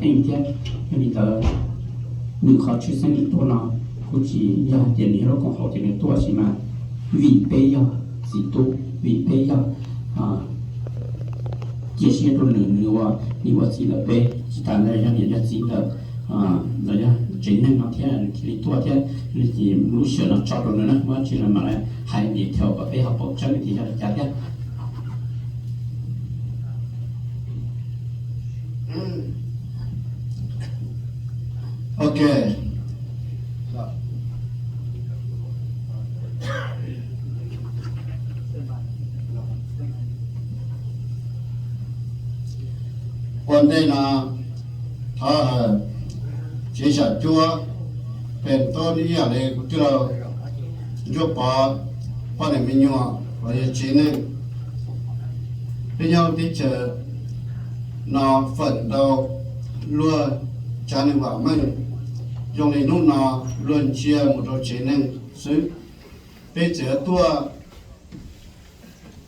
Heej thiab. Yog li ntawd, nws qhov tshwj xeeb nws tuaj no kuj tsis yog hais tias nws yog lub koom haum tias nws tuaj, tab sis mas vim peb yog txiv tub, vim peb yog cia siab rau nws, nws ua niam ua txiv ntawm peb, tsis tas nws yog niam yog txiv ntawm los yog tsev neeg no thiab nws thiaj li tuaj thiab. Ces lub sij hawm no tso rau nws na, muaj dab tsi los mam li hais detail kom peb ho paub tseeb tias yog li cas thiab. Ok. Ua ntej no thov hawm tsev xyom cuab, pem tub ib yam li kuv tij laug Ntsuab Pov, poj niam me nyuam los yog tsev neeg, peb nyob teb chaws no feem ntau luag tsav neeg vam meej, zoo li hnub no luag ntsia mus rau tsev neeg xwb. Peb txawm tuaj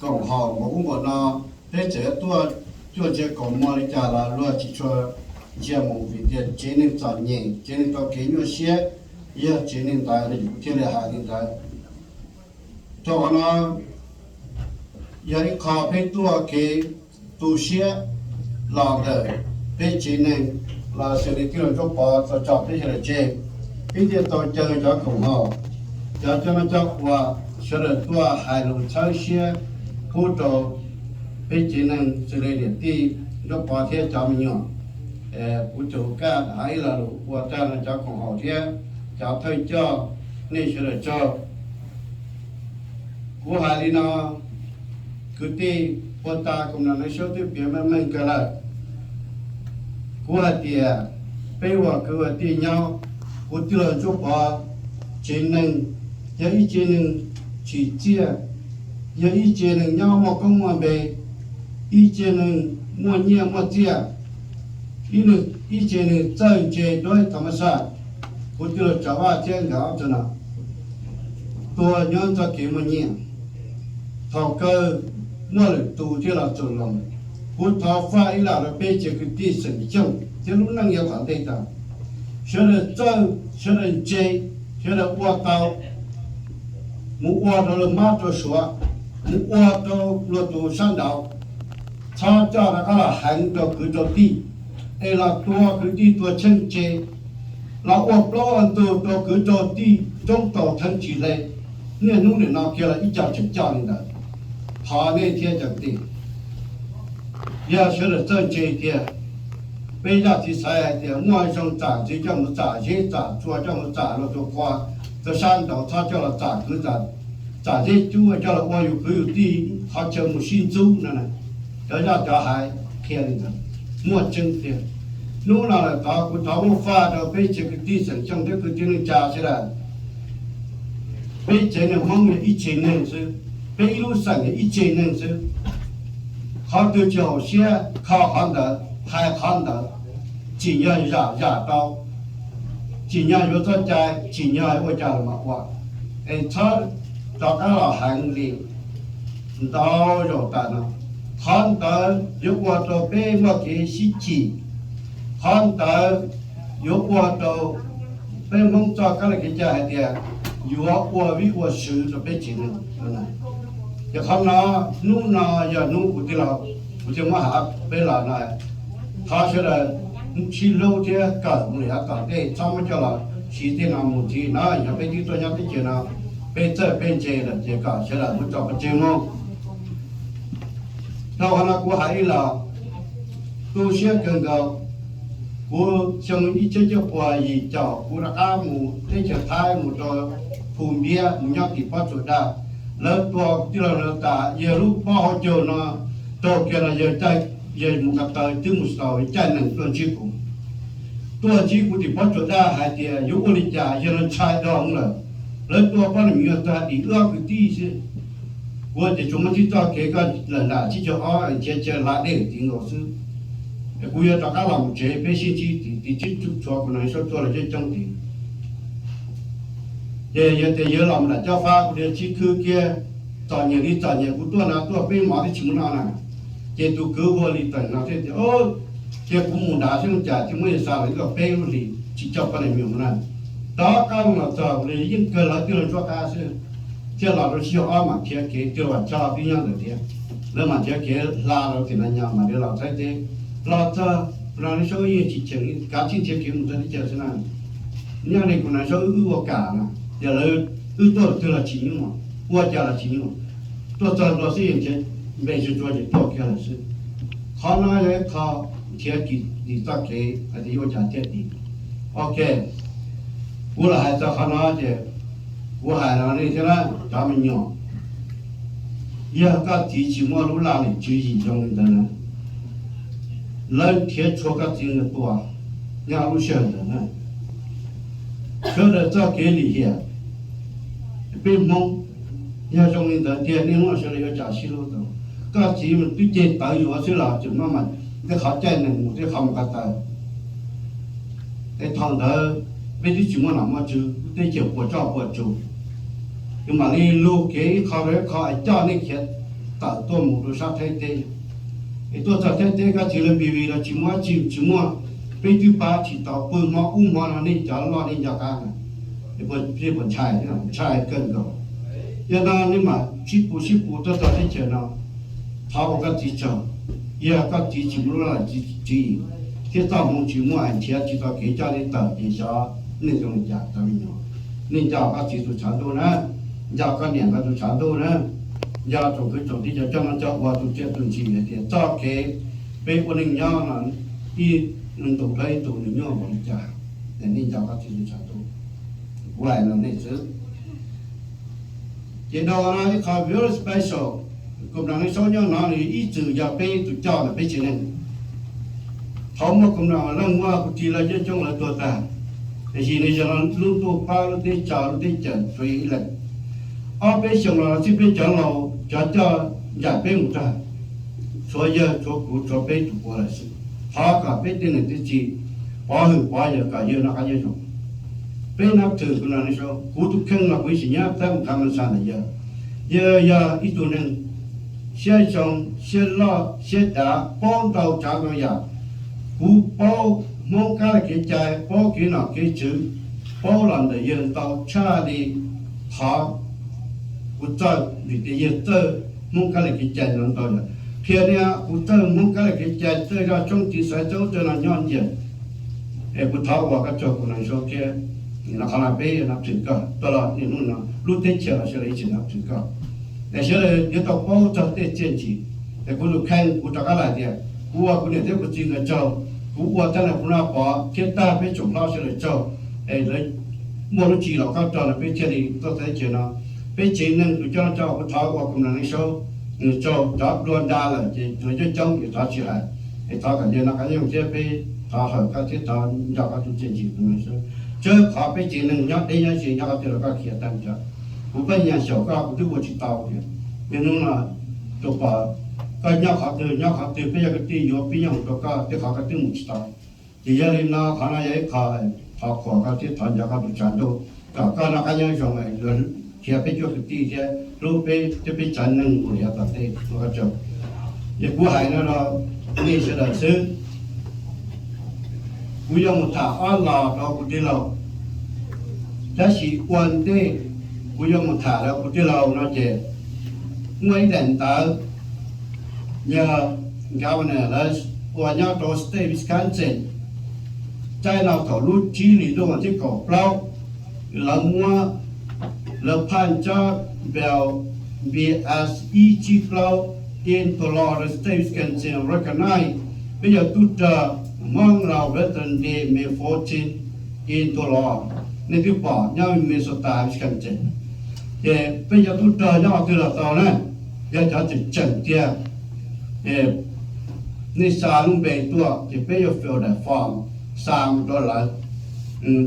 koom haum npaum ub npaum no, peb txawm tuaj cuaj ntsia koom mloog li cas los luag tsis tshua ntsia mus vim tias tsev neeg txom nyem, tsev neeg tau kev nyuaj siab, yog tsev neeg ntawd li kuv thiaj li hais li ntawd. Rau qhov no yog ib qho peb tuaj kev tu siab los ntawm peb tsev neeg los xws li tij laug Ntsuab Pov tau tso peb sawv daws tseg, peb thiaj tau caw cov koom haum, cov coj noj coj ua, sawv daws tuaj hais lus txhawb siab pub rau peb tsev neeg xws li niam tij Ntsuab Pov thiab cov me nyuam. Kuv tsuas kaj hais ib lo lus ua rau cov koom haum thiab cov thawj coj, nej sawv daws tsaug. Kuv hais li no, kwv tij, puag ta koom no nws sab twb piav meej meej kawg lawm. Kuv hais tias peb ua kwv ua tij nyob, kuv tij laug Ntsuab Pov tsev neeg yog ib tsev neeg tsim txiaj, yog ib tsev neeg nyob muaj koob muaj npe, ib tsev neeg muaj nyiaj muaj txiaj, ib tsev neeg txawj ntse dua tham mas xaj. Kuv tij laug Tsav Vaj thiab nkawd ob tug no tuag nyob txoj kev muaj nyiaj, thaum kawg muaj lwm tus thiaj los txuas los. Kuv thov faj ib los rau peb tsev kwv tij xeem Xyooj thiab lub neej yav tom ntej tas, sawv daws txawj, sawv daws ntse, sawv daws ua tau, mus ua rau luag mab rau suav, mus ua rau luag tus sab nraud, txhob coj rov qab los heev rau kwv rau tij, es los tua kwv tij tua tsheej tse, los ua plaub ua ntug rau kwv rau tij roob taus theeb tsis hle. Niaj hnub nim no kiag los ib co tseem coj li ntawd. Thov nej thiab cov kwv tij, yog sawv daws txawj ntse tiag, peb zaj txiv xaiv hais tias muaj zoo txam ntxiv coj mus txam zeb txam tsua coj mus txam luag tus qhua, tus sab nraud txhob coj los txam kwv, txam zeb cub coj los ua yus kwv yus tij qhov chaw mus sib ntxub no. Cov zaj cov hais qhia li ntawd, muaj tseeb tiag. Hnub no lawm tod kuv thov muab faj rau peb tsev kwv tij xeem Xyooj thiab kwv tij neej tsa sawv daws. Peb tsev neeg Hmoob yog ib tsev neeg xwb, peb ib lub xeem yog ib tsev neeg xwb. Qhov twg tsis haum siab kho qhov ntawd, hais qhov ntawd, tsim nyog zam zam tau, tsim nyog yuav txoj cai, tsim nyog ua cas los mas ua, es txhob rov qab los heev li ntau zaus tas no. Qhov ntawd yuav ua rau peb muaj kev sib cim, qhov ntawd yuav ua rau peb Hmoob txoj kab li kev cai hais tias yuav ua vib ua sw rau peb tsev neeg. Ces qhov no, hnub no yog hnub kuv tij laug, kuv thiaj muab hais peb los no, thov sawv daws sib hlub thiab kawm mus lawm yav tom ntej, txhob muab coj los siv tej no mus ntxiv no. Yog peb twb tuaj nyob teb chaws no, peb txawj peb ntse lawm ces kom sawv daws muab tso pov tseg mus. Dhau qhov no kuv hais ib los, tu siab kawg nkaus. Kuv xyoo ib txhiab cuaj puas yim caum kuv rov qab mus teb chaws Thaib mus rau Phu Npiab mus nyob tim Pob Tsuas Daj. Lawv tua tij laug lawv tas, yawg lub pob hauv caug no raug kiag no, yawg mus ko taw twb mus xaus, caij nees tuaj ntsib kuv. Tuaj ntsib kuv tim Pob Tsuas Daj hais tias yuav ua li cas, yawg no ntshai dhau lawm. Lawv tua poj niam me nyuam tag dim wb ob kwv tij xwb. Kuv tias tsuas muaj tib txoj kev koj lawm nram tsib caug ob nrhiav chaw hla dej tim nkaus xwb. Kuv yuav rov qab los mus tsev, peb sib ntsib tim tsib tshuav kuv no sab tuaj los coob coob tid. Ces yog tias yawg los mus nram cob fab, kuv thiaj sib khwb kiag, txom nyem li txom nyem, kuv tuaj no tuaj peb mov twb tsis muaj noj na. Ces tus kwv hu ua Lis Teem no thiaj tias, Ces kuv mus nrad xwb cas thiaj muab yawg xa los ib peb lub hlis tsis coj poj niam me nyuam na. Rov qab los txog li yeej kawg lawv twb los ntsuab qab xwb, thiaj los rau sij hawm ob mam khiav kev twg los Choj twb nyob ntawd thiab. Lawv mam khiav kev hla rau tim Nais Nyos mam li los Thaib teb. Los txog Kuv Nas Saub yeej tsis cheem, kav tsij nrhiav kev mus txog teb chaws xwb na. Nyob li Kuv Nas Saub wb ua kam na, yog lawv wb tuaj twg los tsis nyuaj, ua cas los tsis nyuaj. Tuaj txog ntua xwb yeej nrhiav npe tsuag tsuag ces tuaj kiag lawm xwb. Qhov no yog ib qho nrhiav dim txoj kev hais tias yuav ua cas thiaj dim. Ok, kuv los hais txog qhov no ces kuv hais no nej thiab na, cov me nyuam, yog koj txiv tsis muaj lub laj lim tswv yim zoo li ntawd na, lawv nrhiav tshuav koj txiv ntawd tua nyob lub sij hawm ntawd na. Sawv daws txoj kev lim hiam, peb Hmoob, yog zoo li ntawd tiag niaj hnub no sawv daws yuav cas sib hlub tau. Koj txiv twb ceg tawv yuav xwb los tseem maj mam tej qhov caij nees mus tej qhov mus ko taw. Es thaum ntawd peb twb tsis muaj nom muaj tswv, teb chaws puas tsuaj puas tsuas, ces mam li lug kev ib qho rau ib qho es coj nej khiav tawm tuaj mus rau sab Thaib teb. Es tuaj txog Thaib teb koj txiv lawv npis vis los tsis muaj dab tsi, tsis muaj, peb twb pab tsis tau, pw hmo ub hmo no nej cov loj nej nco qab na, es puas ntshai, ntshai kawg nkaus. Yog no nej mam sib pus sib pus tuaj txog teb chaws no, thov ua koj txiv tsaug, yog koj txiv tsis muaj lub laj lim tswv yim thiab txoj hmoo tsis muaj es nrhiav tsis tau kev coj nej tawm ces xyov nej zoo li cas cov me nyuam. Nej nco koj txiv tus tshav ntuj na, nco koj niam koj tus tshav ntuj na, nco tsoom kwv tsoom tij cov coj noj coj ua tus txiaj tus ntsig hais tias txoj kev peb ua neej nyob no ib ntus dhau ib ntus nws nyuaj npaum li cas, es nej nco koj txiv tus tshav ntuj. Kuv hais no nej xwb. Ces no ib qho very special, Kuv Nas Saub nyob no nws ib txwm yog peb tus coj ntawm peb tsev neeg. Thaum muaj Kuv Nas Leej muab kuv txiv lawv coob coob lawv tuag tag, tiam sis nws yog lub ntuj pab lub teb chaws lub teb chaws tsuav ib leeg. Ob peb xyoos los txij peb cov laus cov coj ncaim peb mus tag, tshuav yawg tshuav kuv tshuav peb tus puav lawm xwb. Thov kom peb tej niam tej txiv pov hwm pov yawg kom yawg noj qab nyob zoo. Peb nab thwm Kuv Nas Saub, kuv tus kheej los kuv ib txwm nyob tab mus khav mas xa ntawm yawg. Yawg yog ib tug neeg siab zoo siab loj siab dav paub ntau tsav ntau yam. Kuv paub Hmoob kab li kev cai, paub kev nom kev tswv, paub los ntawm yawg ntau tshaj li qhov kuv txawj, vim tias yawg txawj Hmoob kab li kev cai no ntau yam. Qhia tias kuv txawj Hmoob kab li kev cai, txawj zaj tshoob txiv xaiv txawb txawj no nyob ntiag. Es kuv thov ua koj tsaug Kuv Nas Saub thiab. No qhov no peb yuav nab thwm koj, tau los niaj hnub no lub teb chaws los sawv daws ib txwm nab thwm koj. Es sawv daws yuav tau paub txog tej txiaj ntsig. Es kuv tus kheej kuv rov qab hais tias kuv ua kuv niam thiab kuv txiv nkawd tsaug, kuv ua tag nrho kuv noj pov thiab tag peb tsoom hlob sawv daws tsaug, es lawv muaj lub tswv yim los koj rog no peb thiaj li tuaj txog teb chaws no. Peb tsev neeg tus coj noj coj ua kuv thov ua Kuv Nas Saub nws tsaug, cov dua nra lawm ces lawv coob coob ces thov tsis hais. Es thov kom yawg noj qab nyob zoo thiab peb thov hawm koj thiab thov nco koj tus txiaj ntsig Kuv Nas Saub. Tsuas qhov peb tsev neeg nyob deb nyob ze nyob qhov twg los koj khiav tag nrho. Kuv pheej nyas xyaum koj kuv twb ua tsis tau tias niaj hnub no tus pom koj nyob qhov twg nyob qhov twg peb yog kwv tij yuav pib nyob hauv rau koj tej qhov koj twb mus tsis tau. Ces yog li no qhov no yog ib qho thov qhuas koj thiab thov nco koj tus tshav ntuj kom koj noj qab nyob zoo, khiav peb cuab kwv tij thiab hlub peb thiab peb tsev neeg mus yav tom ntej ua koj tsaug. Ces kuv hais no rau nej sawv daws xwb. Kuv yuav mus tham ob los rau kuv tij laug, tab sis ua ntej kuv yuav mus tham rau kuv tij laug no ces muaj ib daim ntawv yog governor lawv ua nyob rau state Wisconsin. Tsaib no thaum lub tsib hlis ntuj vas thib kaum plaub, lawv muab, lawv phaj tsab bill B S ib tsib plaub into law rau state Wisconsin recognize peb yog tub rog Hmoob Lao Veterans Day May fourteen into law. Nej twb pom nyob Minnesota, Wisconsin, ces peb cov tub rog nyob qhov twg los tau na, yog cov tseem tseem tiag, ces nej xa lub npe tuaj ces peb yuav fill daim form xa mus rau lawv.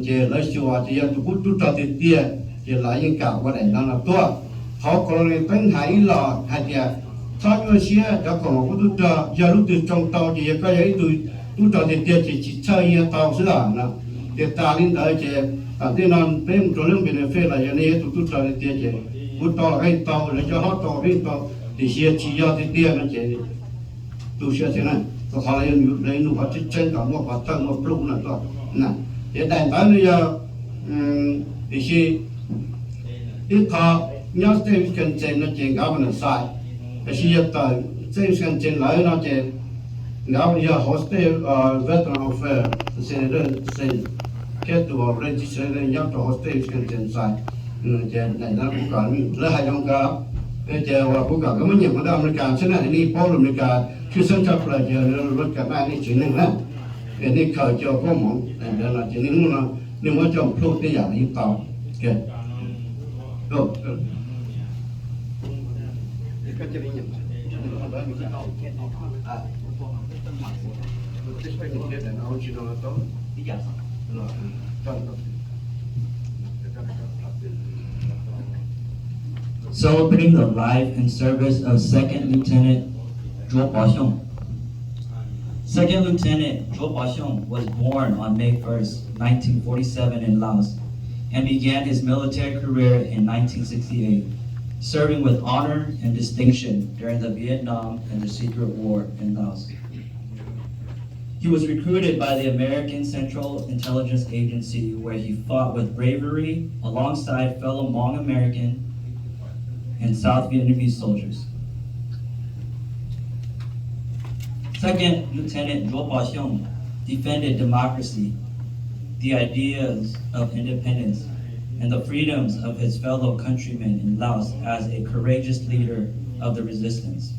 Ces lawv xyuas ces yog tus tub rog tiag tiag ces lawv yeej kam ua daim no no tuaj. Qhov colony teeb hais ib los hais tias txhob nyuaj siab, cov koom haum kub tub rog yog lub twg tsoo tau ces yog koj yog ib tug tub rog tiag tiag ces tsis txhawj yeej yuav tau xwb os no. Ces tas li ntawd ces tom ntej no peb mus rau lub benefit los yog nej yog ib tug tub rog tiag tiag ces kuv tau los peb tau, lawv cov hlob tau peb tau, tiam sis yog tsis yog tiag tiag no ces tu siab thiab na. Rau qhov lawv yuav nug qhov tseeb tseeb kom muaj pov thawj muaj pluj no tuaj. Ces daim ntawv no yog, tiam sis ib qho nyob state Wisconsin no ces governor sign, tiam sis yog tawm state Wisconsin lawm no ces governor yog hauv state Veteran Affairs Senator sign, thiab tus legislator nyob rau hauv state Wisconsin sign. Ces daim ntawv kuv kom lawv hais zoo nkauj, ces uas kuv kom koj muab nyeem mus rau Amelikas xwb na, nej paub lus Amelikas tshwj xeeb tshaj plaws ces lawv kam naj nej tsev neeg na, es nej khaws cov koob hmoov ntawd no ces nej muaj, nej muab coj plhuj tej yam li tau. Celebrating the life and service of Second Lieutenant Zhuo Baoxiong. Second Lieutenant Zhuo Baoxiong was born on May first, nineteen forty-seven in Laos, and began his military career in nineteen sixty-eight, serving with honor and distinction during the Vietnam and the Secret War in Laos. He was recruited by the American Central Intelligence Agency, where he fought with bravery alongside fellow Hmong American and South Vietnamese soldiers. Second Lieutenant Zhuo Baoxiong defended democracy, the ideas of independence, and the freedoms of his fellow countrymen in Laos as a courageous leader of the resistance.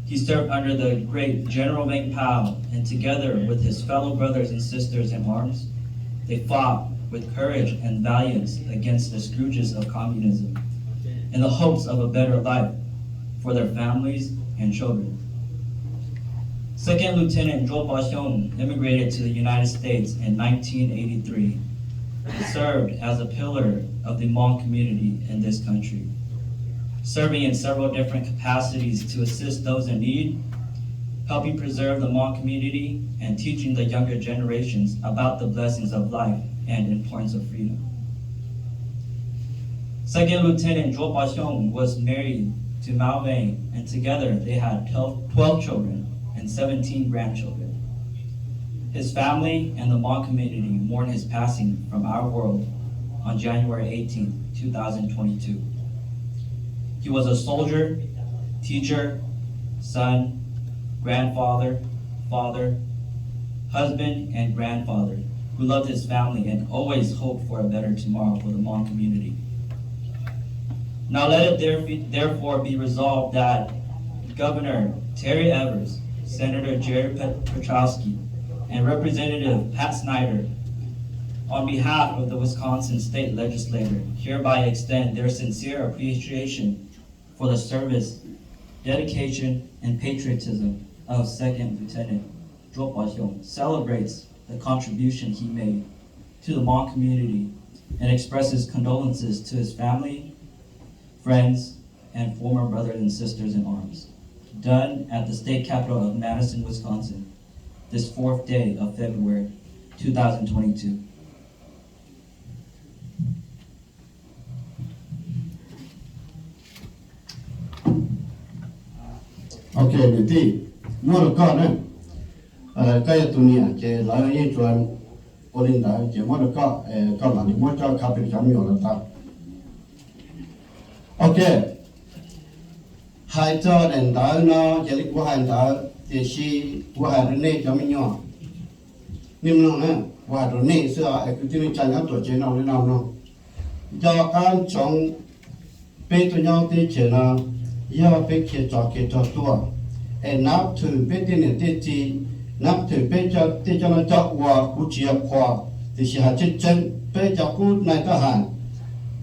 He served under the great General Vang Pao, and together with his fellow brothers and sisters in arms, they fought with courage and valiance against the scourges of communism in the hopes of a better life for their families and children. Second Lieutenant Zhuo Baoxiong immigrated to the United States in nineteen eighty-three and served as a pillar of the Hmong community in this country, serving in several different capacities to assist those in need, helping preserve the Hmong community, and teaching the younger generations about the blessings of life and importance of freedom. Second Lieutenant Zhuo Baoxiong was married to Mao Vang, and together they had twelve, twelve children and seventeen grandchildren. His family and the Hmong community mourn his passing from our world on January eighteenth, two thousand twenty-two. He was a soldier, teacher, son, grandfather, father, husband, and grandfather who loved his family and always hoped for a better tomorrow for the Hmong community. Now let it theref- therefore be resolved that Governor Terry Evers, Senator Jerry Pe- Petrosky, and Representative Pat Snyder, on behalf of the Wisconsin State Legislature, hereby extend their sincere appreciation for the service, dedication, and patriotism of Second Lieutenant Zhuo Baoxiong, celebrates the contribution he made to the Hmong community and expresses condolences to his family, friends, and former brothers and sisters in arms. Done at the state capitol of Madison, Wisconsin, this fourth day of February, two thousand twenty-two. Ok, niam tij, muab rau koj na. Koj yog tus niam ces lawv yeej tsuas ua li ntawd ces muab rau koj, koj mam li muab coj kha pes cov me nyuam los tau. Ok, hais txog daim ntawv no ces li kuv hais ntawd, tiam sis kuv hais rau nej cov me nyuam, nej mloog na, kuv hais rau nej xwb es kwv tij neej tsa nyob tuam tsev no li no mloog. Nco qab ntsoov, peb tuaj nyob teb chaws no yog peb khiav tsov khiav rog tuaj, es nab thwm peb tej niam tej txiv, nab thwm peb tej coj noj coj ua. Kuv tsis yog qhuas, tiam sis hais tseeb tseeb peb cov qub nai tab ham,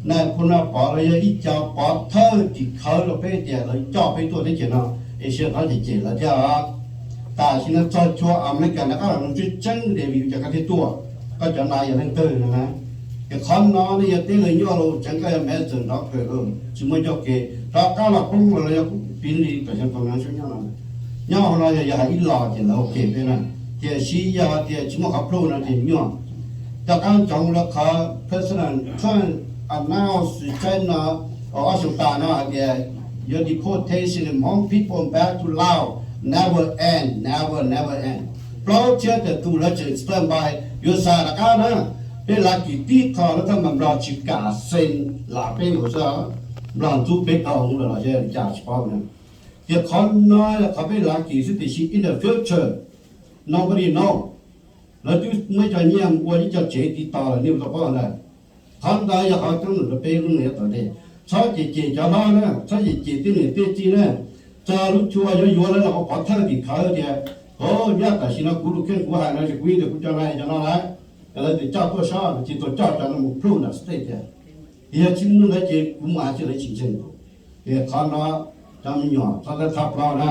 nai Phu Naj Pov los yog ib co pov thawj tim khawv rau peb tias lawv coj peb tuaj teb chaws no, es sij hawm no ces cem lawv thiab. Tam sim no txog cov Amelikas no koj los nug tseeb tseeb David cov koj thiaj tuaj, koj cov nai yog leej twg no na. Ces qhov no nej yog teb lawv nyuaj los tseev koj yog Madison nrov kawg, tsis muaj ncauj kev rov qab los poob los yog piv li tom xyoo tus no sub nyob no. Nyob hauv no yog yog hais ib los ces lawv ua ke peb na, tiam sis yog tias tsis muaj qhov plhu no ces nyuaj. Rov qab ntsoov lawv qhov President Trump announce China ob xyoo tas no hais tias your deportation of Hmong people back to Laos. Never end, never, never end. Plaub txhiab tawm tus lawv tseem stand by yuav xa rov qab na. Peb lav kis tib qho lawv thaj mas Nplog tsis kam xees lam peb mus xwb. Nplog ntxub peb dhau lawm los yog li cas tsis paub na. Ces qhov no yog qhov peb lav kis xwb tiam sis in the future, nobody know. Lawv twb muab cov nyiaj ua ib co tsev ti tos lawm nej tau paub ntag. Qhov ntawd yog qhov coob lawm rau peb lub neej yav tom ntej. Txhob cem cem cov hlob na, txhob cem cem tej niam tej txiv na. Txog lub chua yuav yuav lawv los ua pov thawj tim khawv tias, o, nyaj tam sim no kuv lub kheej kuv hais no ces kuv yeej tias kuv cov na cov no lawm, lawv tias coj tuaj sob ces tau coj cov no mus plhuj nram stage tias, yog tsis muaj ntawd ces kuv mus hais tias lawv tsis ntseeg. Ces qhov no cov me nyuam txhob thab plaub na.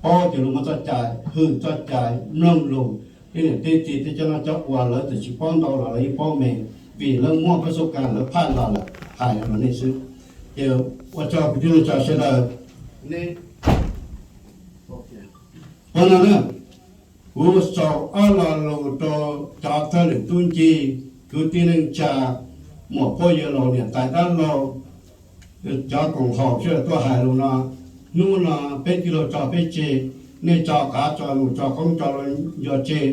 Paub tias luag muaj txoj cai, hwm txoj cai, mloog lus, tej niam tej txiv tej cov noj cov ua lawv txawm tsis paub ntau los lawv yeej paub me, vim lawv muaj pab xub kas lawv phaj los lawm, hais rau nej xwb. Ces ua tsaug kwv tij neej tsa sawv daws, nej ua no na, kuv xaus ob lo lus rau cov thawj lwm tub ncig, kwv tij neej tsa, muam phauj yawg laus niam tais dab laug, cov koom haum sawv daws tuaj hais lus no. Hnub no peb tij laug tso peb tseg, nej tso qav tso num tso qoob tso los nco tseg.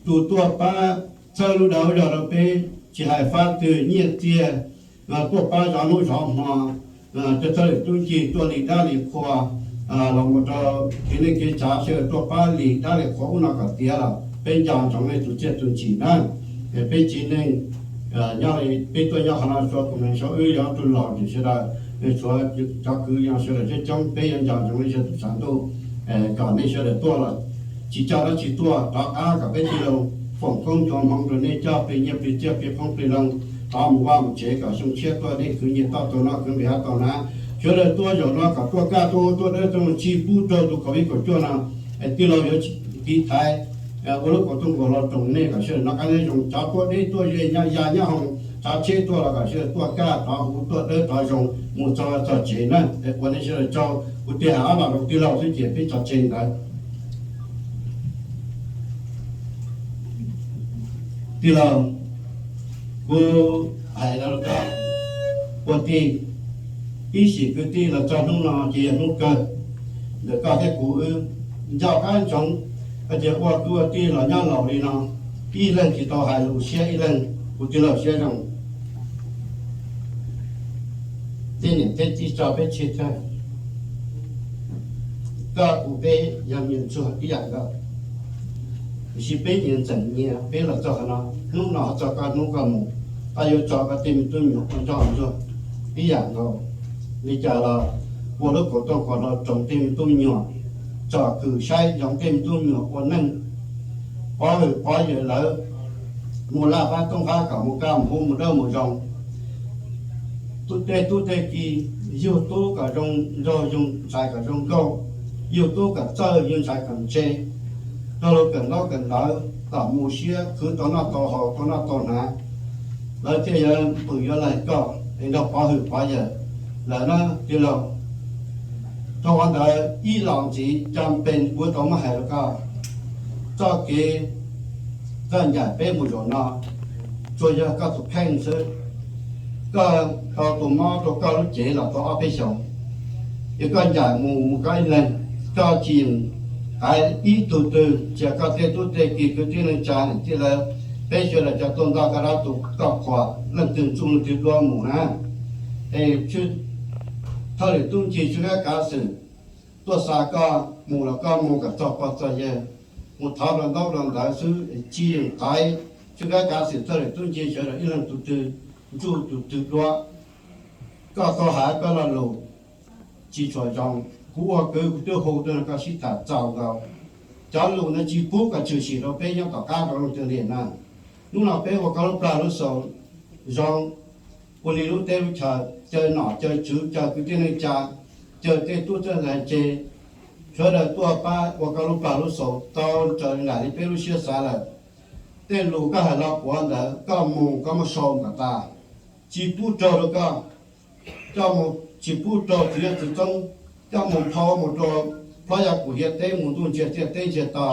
Tus tuaj pab txhawb lub dag lub zog rau peb, tsis hais fab twg nyiaj txiag, tuaj pab zov hnub zov hmo, cov thawj lwm tub ncig tuaj li dab li qhua los mus rau kev neej kev tsav sawv daws tuaj pab li dab li qhua ub no kom tiav los peb nco ntsoov nej tus txiaj tus ntsim na. Peb txiv neej nyob li peb tuaj nyob qhov no tsuav kuv neeg saum wb yog tus laus ces sawv daws, tsuav cov kwv yog sawv daws coob coob peb yuav nco ntsoov nej sawv daws tus tshav ntuj, kom nej sawv daws tuaj los tsis coj dab tsi tuaj rov qab kom peb tij laug foom koob ncua hmoov rau nej coj plig nyiaj plig txiaj plig qoob plig loo rov mus vaj mus tsev kom xyoo tshiab tuaj nej khwv nyiaj tau tau noj khwv nqis hav tau hnav. Sawv daws tuaj zaum no kom tuaj kaj tuaj ub tuaj dawb tuaj zoo tsis pub raug tus COVID kaum cuaj no. Tij laug yuav tiv thaiv ua lub kaum rooj kaum hlau roos nej kom sawv daws noj qab nyob zoo, cov tuaj deb tuaj ze nyob ya nyob hoo, tsav tsheb tuaj los kom sawv daws tuaj kaj rov huv tuaj dawb rov zoo mus txog txog tsev na. Ua nej sawv daws tsaug, kuv tias hais ob lo lus tij laug xwb ces peb tso tseg ntawd. Tij laug, kuv hais rau koj ua tij, ib sim kwv tij los txog hnub no ces yog hnub kawg ntawm koj thiab kuv wb. Nco qab ntsoov hais tias ua kwv ua tij los nyob laus li no, ib leeg tsis tau hais lus siab ib leeg, kuv tij laug siab zoo. Tej niam tej txiv tso peb tseg thawj, koj kuv peb yog me nyuam ntsuag ib yam nkaus, tiam sis peb nyias ntxeem nyias peb los txog qhov no, hnub no txog koj hnub koj mus, koj yuav tso koj tej me tub me nyuam ua ntsuag ib yam nkaus. Li cas los ua lub kaum rooj kaum hlau roos tej me tub me nyuam, tsom kwm saib ntsoov tej me tub me nyuam ua neej, pov hwm pov yawm lawv mus laj fab toob fab kom mus kaj mus huv mus dawb mus zoo. Tej tub tej ki yug tub kom zoo nraug yug ntxhais kom zoo nkauj, yug tub kom txawj yug ntxhais kom ntse, raug luag kawm ntaub kawm ntawv kom mus siab khwv tau noj tau haus tau noj tau hnav, lawv thiaj yuav pwm yuav lees koj es nrog pov hwm pov yawm lawv na tij laug. Rau qhov ntawd ib los ntxiv cov npe kuv tau muab hais rau koj, txoj kev koj ncaim peb mus zaum no tsuas yog koj tus kheej xwb. Koj tau tus mob rau koj lub cev los tau ob peb xyoos, ces koj ncaim mus mus koj ib leeg, koj tsis yeem hais ib tug twg, cia koj tej tub tej ki kwv tij neej tsa niam tij lawv, peb sawv daws cov tuaj nto koj dab tu koj qhuas leej twg ntsuj leej twg duab mus na. Es thawj lwm tub ncig tswj kab kav xwm tuaj xa koj mus los koj mus kom txog pog txog yawg, mus thov rau ntaub rau ntawv xwb, tsis yeem hais tswj kab kav xwm thawj lwm tub ncig sawv daws ib leeg tus twg ntsuj tus twg duab. Koj tau hais koj lo lus tsis tshua zoo, kuv ua kwv kuv twb hu tuaj no koj sib tham txaus nkaus. Cov lus ntawd tsis pub kom tshwm sim rau peb nyob tom qab rau leej twg li na. Hnub no peb ua koj lub plag lub xaus zoo, ua li lub teb lub chaw, caw nom caw tswv caw kwv tij neej tsa, caw tej tub txawj ntxhais ntse, sawv daws tuaj pab ua koj lub plag lub xaus tau raws nraim li peb lub siab xav lawm. Tej lus koj hais los puav ntawd koj mus koj muab sau kom tas, tsis pub raug rau koj. Coj mus tsis pub raug txiv yawg txiv txoob, coj mus phau mus rau hlob yaj kum hiav teb mus ntuj ntsiag tiaj teb ntsiag to,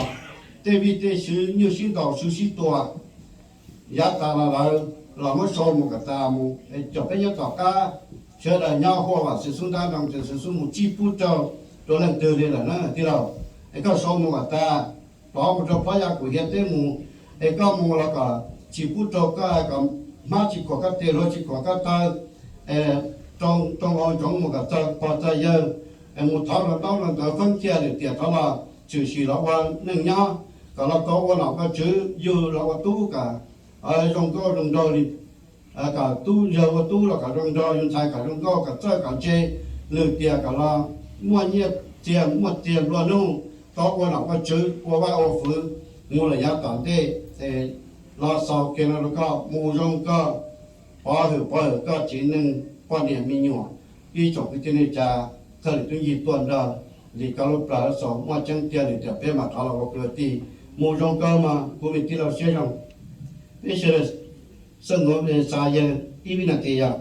tej vij tej sw nyuj sib ntaus sw sib tua, yav tas los lawm los muab sau mus kom tas mus, es cov peb nyob tom qab sawv daws nyob huaj vam xwm xub ntab nroo ces xwm xub mus tsis pub raug rau leej twg li lawm na tij laug. Es koj sau mus kom tas, rov mus rau plab yav kuv hiav teb mus, es koj mus los kom tsis pub rau koj, kom hmab tsis khuam koj tes, hluav tsis khuam koj taw, roo, roo ntsoov mus kom txog pog txog yawg, mus thov hluas ntaub hluas ntawv feeb thiaj lwm tiam rov los tshwm sim los ua neej nyob, kom los tau ua nom ua tswv, yug los ua tub kom zoo nkauj zoo nraug li, kom tub yawg ua tub los kom zoo nraug, yug ntxhais kom zoo nkauj, kom txawj kom ntse, lwm tiam kom los muaj nyiaj txiag muaj txiag nplua nuj, tau ua nom ua tswv ua vaj ua fwv mus lawm yav tom ntej. Los xaus kiag no rau koj, mus zoo koj, pov hwm pov hwm koj tsev neeg poj niam me nyuam, ib tsoom kwv tij neej tsa, thawj lwm tub ncig tuaj nrog li koj lub plawv xaus muaj tseeb tiag li tias peb mam rov los ua kwv ua tij. Mus zoo koj mog kuv me tij laug siab zoo. Peb sawv daws xab nuav xa yawg ib vib nas this yog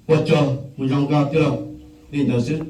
ua tsaug, mus zoo koj tij laug. Li ntawd xwb.